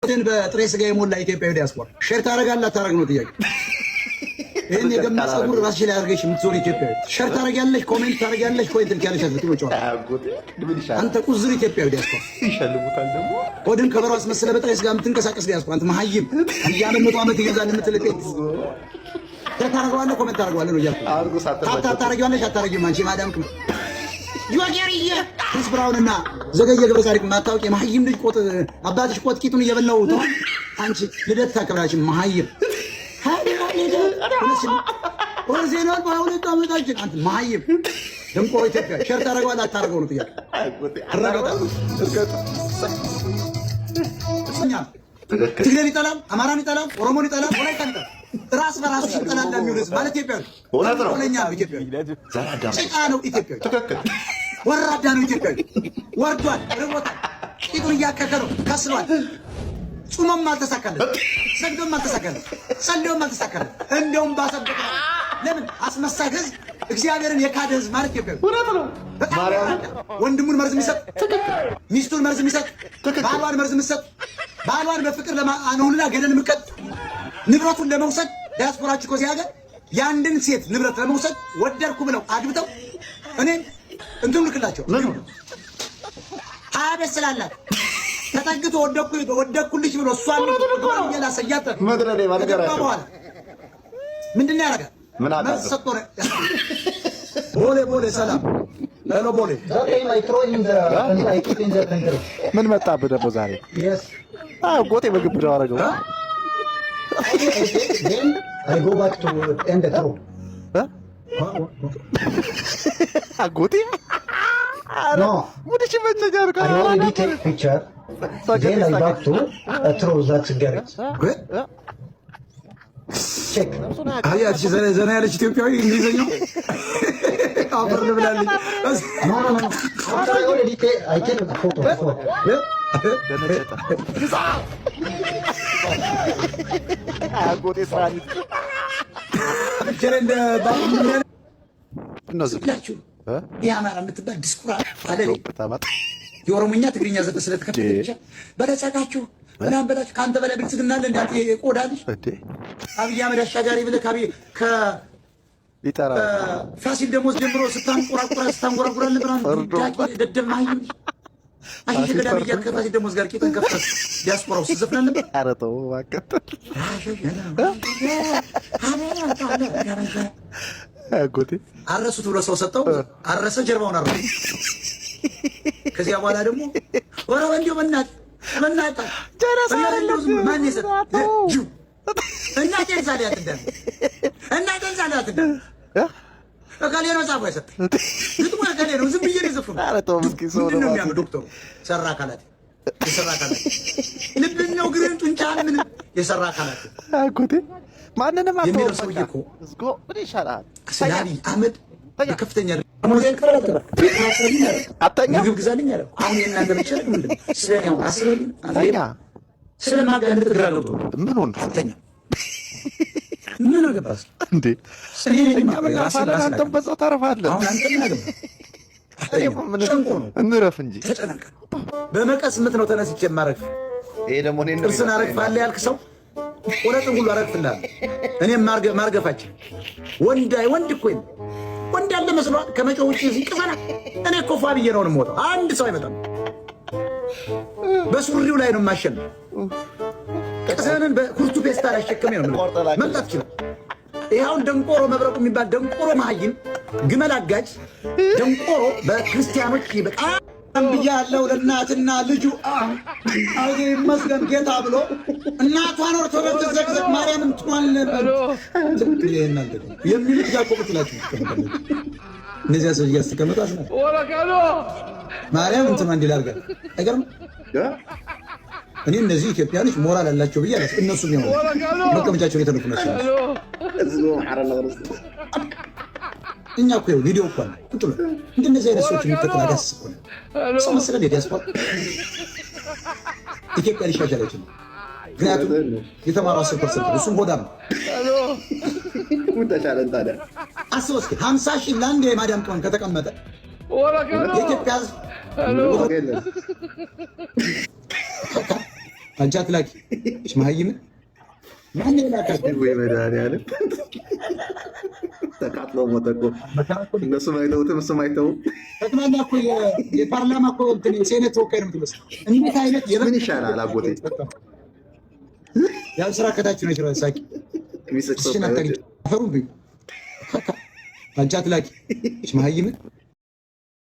ሆድህን በጥሬ ስጋ የሞላ ኢትዮጵያዊ ዲያስፖራ share ታደርጋለህ አታደርግ ነው ጥያቄ። ይህን የገማ ፀጉር ራስሽ ላይ አድርገሽ የምትዞር ኢትዮጵያዊ share ታደርጊያለሽ፣ comment ታደርጊያለሽ፣ coin ትልኪያለሽ። አጎቴ ምን ይሻላል? አንተ ቁዝር ኢትዮጵያዊ ዲያስፖራ ይሸልሙታል ደግሞ። ሆድን ከበሮ አስመስለህ በጥሬ ስጋ የምትንቀሳቀስ ዲያስፖራ፣ አንተ መሀይም፣ አብይ 100 ዓመት ይገዛል የምትል ቤት share ታደርገዋለህ፣ comment ታደርገዋለህ ነው እያልኩ። አድርጎ tap tap ታደርጊዋለሽ አታደርጊም? አንቺ ማዳም ቅመም ጆኬርዬ፣ ክሪስ ብራውን እና ዘገየ ገብረ ጻድቅ የማታውቂ መሀይም ልጅ፣ ቆጥ አባትሽ ቆጥ ቂጡን እየበላው ተው። አንቺ ልደት ታከብራች መሀይም ወርሴናል በ22 ዓመታችን። አንተ መሀይም ደንቆሮ ኢትዮጵያ share ታደርገዋለህ አታደርገው ነው ጥያቄ። አረጋጣ። ትግሬን ይጠላል፣ አማራን ይጠላል፣ ኦሮሞን ይጠላል፣ ወላይታን ይጠላል። ራስ በራሱ ሲጠላላ የሚውል ህዝብ ማለት ኢትዮጵያ ነው። እውነት ነው። ተንኮለኛ ነው ኢትዮጵያ። ጭቃ ነው ኢትዮጵያ። ወራዳ ነው ኢትዮጵያዊ። ወርዷል፣ ርቦታል፣ ቂጡን እያከከ ነው፣ ከስሏል። ጹሞም አልተሳካለት፣ ሰግዶም አልተሳካለት፣ ጸልዮም አልተሳካለት። እንደውም ባሰበት። ለምን? አስመሳይ ህዝብ፣ እግዚአብሔርን የካደ ህዝብ ማለት ኢትዮጵያዊ። እውነት ነው። በጣም ወንድሙን መርዝ የሚሰጥ፣ ሚስቱን መርዝ የሚሰጥ፣ ባሏን መርዝ የሚሰጥ፣ ባሏን በፍቅር ለማኑልና ገደል የሚቀጥ፣ ንብረቱን ለመውሰድ። ዲያስፖራች እኮ እዚህ ሀገር የአንድን ሴት ንብረት ለመውሰድ ወደድኩ ብለው አግብተው እኔን እንትኑ ልክላቸው 20 ቤት ስላላት ተጠግቶ ወደኩልሽ ብሎ እሷን ላሰያት ከገባ በኋላ ምንድን ነው ያደርጋል? መልስ ሰጥቶ ቦሌ ቦሌ ሰላም hello ቦሌ። ምን መጣብህ ደግሞ ዛሬ? አጎቴ ምግብ ብለው አደረገው። I go back to and throw. አጎቴ። No. ሙድሽ ይመቸኛል። I already take picture. Then I back to throw that cigarette. Check. አያች ዘና ዘና ያለች ኢትዮጵያዊ እንግሊዘኛው አፈር ልብላለች። No, no, no. After I already take, I take a photo before. ደነገጠ። አጎቴ ስራ እነዚህ ይህ አማራ የምትባል ዲስኩራ አለ። የኦሮሞኛ ትግርኛ ዘፈን ስለተከፈተ ብቻ በለጸጋችሁ ምናምን በላችሁ። ከአንተ በላይ ብልጽግና አለ? እንደ ቆዳ ልጅ አብይ አህመድ አሻጋሪ ብለህ ከፋሲል ደሞዝ ጀምሮ ስታንቆራቁራ ስታንጎራጉራለን ምናምን ደደብ መሀይም ልጅ አሸሸ ገዳም እያልክ ከፋሲል ደሞዝ ጋር ቂጥን ከፍተህ ዲያስፖራው ስትዘፍን አልነበር? ኧረ ተው እባክህ አጎቴ። አረሱት ብሎ ሰው ሰጠው። አረሰ፣ ጀርባውን አረሰ። ከዚያ በኋላ ደግሞ ወረ እንዲያው በእናትህ በእናትህ ማን የሰጠህ እናቴን ሳልያት እንዳለ እናቴን ሳልያት እንዳለ እከሌ ነው ጻፈው የሰጠኝ፣ ግጥሙ እከሌ ነው። ዝም ብዬ ነው የዘፈንኩት። ኧረ ተው እስኪ ሰው ምንድን ነው የሚያምር ዶክተሩ ሰራ አካላት የሰራ አካላት ልብን ነው እግርህን ጡንቻህን ምን የሰራ አካላት አጎቴ ማንንም የሚለው ሰውዬ እኮ እዝጎ ምን ይሻላል? ስለ አብይ አህመድ በከፍተኛ አተኛ። ምግብ ግዛልኝ አለ። አሁን የእናንተ መጨነቅ ምንድን ነው? ስለ እኔ አሁን አስበህልኝ ተኛ። ስለማጋለጥ ግራ ገብቶ ምን ሆነ? አተኛ ምን አገባህ? እስኪ እንዴ እኔ ነኝ እኛ የማውቀው፣ ምን የራሴን እናርፋለን? ራሴን አንተም በዛው ታረፋለህ። አሁን አንተ ምን አገባህ? ምን ጨንቆ ነው እንረፍ እንጂ። ተጨነቀ። በመቀስ ምት ነው ተነስቼ የማረግፍ። ይሄ ደግሞ እኔን ነው ጥርስን የሚመስለኝ። አረግፋለሁ ያልክ ሰው ቆረጥን ሁሉ አረግፍልሃለሁ። እኔም ማርገፋችን ወንድ ወንድ እኮ የለም። ወንድ ያለ መስሏል። ከመጮህ ውጭ እዚህ ቅሰና። እኔ እኮ ፏ ብዬ ነው የምወጣው። አንድ ሰው አይመጣም። በሱሪው ላይ ነው የማሸነፍ። ቅሰንን በኩርቱ ፔስታል አሸክሜ ነው የምልህ። መምጣት ይችላል። ይኸውን ደንቆሮ መብረቁ የሚባል ደንቆሮ መሀይም ግመል አጋጭ ደንቆሮ በክርስቲያኖች በጣም ብያለሁ። ለእናትና ልጁ አዜ ይመስገን ጌታ ብሎ እናቷን ኦርቶዶክስ ዘቅዘቅ ማርያምን ትኗል የሚሉት ጋር እኮ ቁጭ ብላችሁ እነዚያ ሰዎች እያስተቀመጡ አስና ማርያም እንትኗ እንዲል አድርጋ አይገርም። እኔ እነዚህ ኢትዮጵያኖች ሞራል አላቸው ብዬ አላስብም። እነሱም የሆኑ መቀመጫቸውን የተነኩ ናቸው። እኛ እኮ ይኸው ቪዲዮ እኮ አለ ቁጭ ብለን እንደነዚህ አይነት ሰዎች የሚከተል አጋስ እኮ ነው። ሰው መሰለህ የዲያስፖራ ኢትዮጵያ ሊሻሻል አይችልም። ምክንያቱም የተማረው 10% ነው፣ እሱም ሆዳም ነው። ምን ተሻለን ታዲያ? አስበው እስኪ 50,000 ለአንድ የማዳም ቅመም ከተቀመጠ የኢትዮጵያ ሕዝብ ዋጋ የለም። አንቺ አትላኪ መሀይም። ማን የላካት? ወይ መድኃኒዓለም፣ ተቃጥሎ ሞተ እኮ። እነሱም አይተውትም፣ እሱም አይተውም። ጠቅላላ እኮ የፓርላማ እኮ እንትን የሴኔት ተወካይ ነው የምትመስለው። እንዴት አይነት ምን ይሻላል አጎቴ? ያው ስራ ከታች ነው ይችላል። ሳቂ የሚስቅ ሰው እሺን አታግኝ። አፈሩን ብዩ። አንቺ አትላኪ መሀይም።